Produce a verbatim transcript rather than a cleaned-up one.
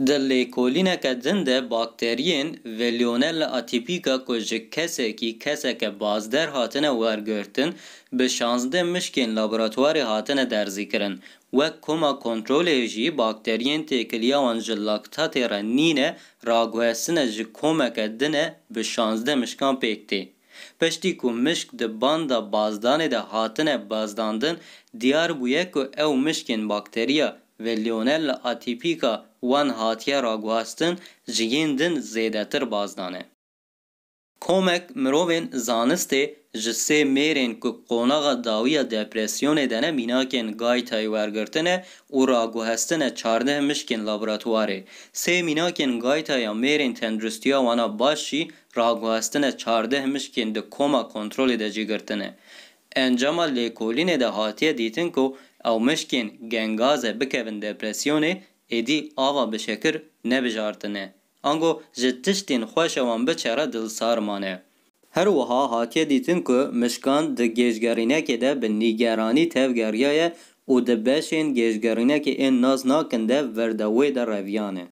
Di lêkolîneke din de bakteriyên Velionella atypica ku ji kesekî keseke bazder hatine wergirtin, bi şazdeh mişkên laboratuwarê hatine derzîkirin. Wek koma kontrolê jî bakteriyên têkiliya wan ji laktatê re nîne, raguhestine ji komeke din e bi şazdeh mişkan pêk tê. Piştî ku mişk di banda bazdanê de hatine bazdandin, diyar bûye ku ew mişkên bakteriya Velionella atypica wan hatiye raguhestin, ji yên din zêdetir bazdane. Komek mirovên zanistê ji sê mêrên ku qonaxa dawî ya depresyonê de ne mînakên Gaitayê wergirtine û raguhestine çardeh mişkên laboratuwarê. Sê mînakên Gaita ya mêrên tenduristiya wana baş jî raguhestine çardeh mişkên di koma kontrolê de cî girtine. Encama lêkolînê de hatiye dîtin ku ew mişkên gengaze bikevin depresyonê, êdî ava bi şekir nebijartine. Ango ji tiştên xweşa wan biçe re dilsar mane. Her wiha hatiye dîtin ku mişkan di gêjgerînekê de bi nîgeranî tevgeriyaye û di beşên gêjgerînekê ên nas nakin de vir de wê de reviyane.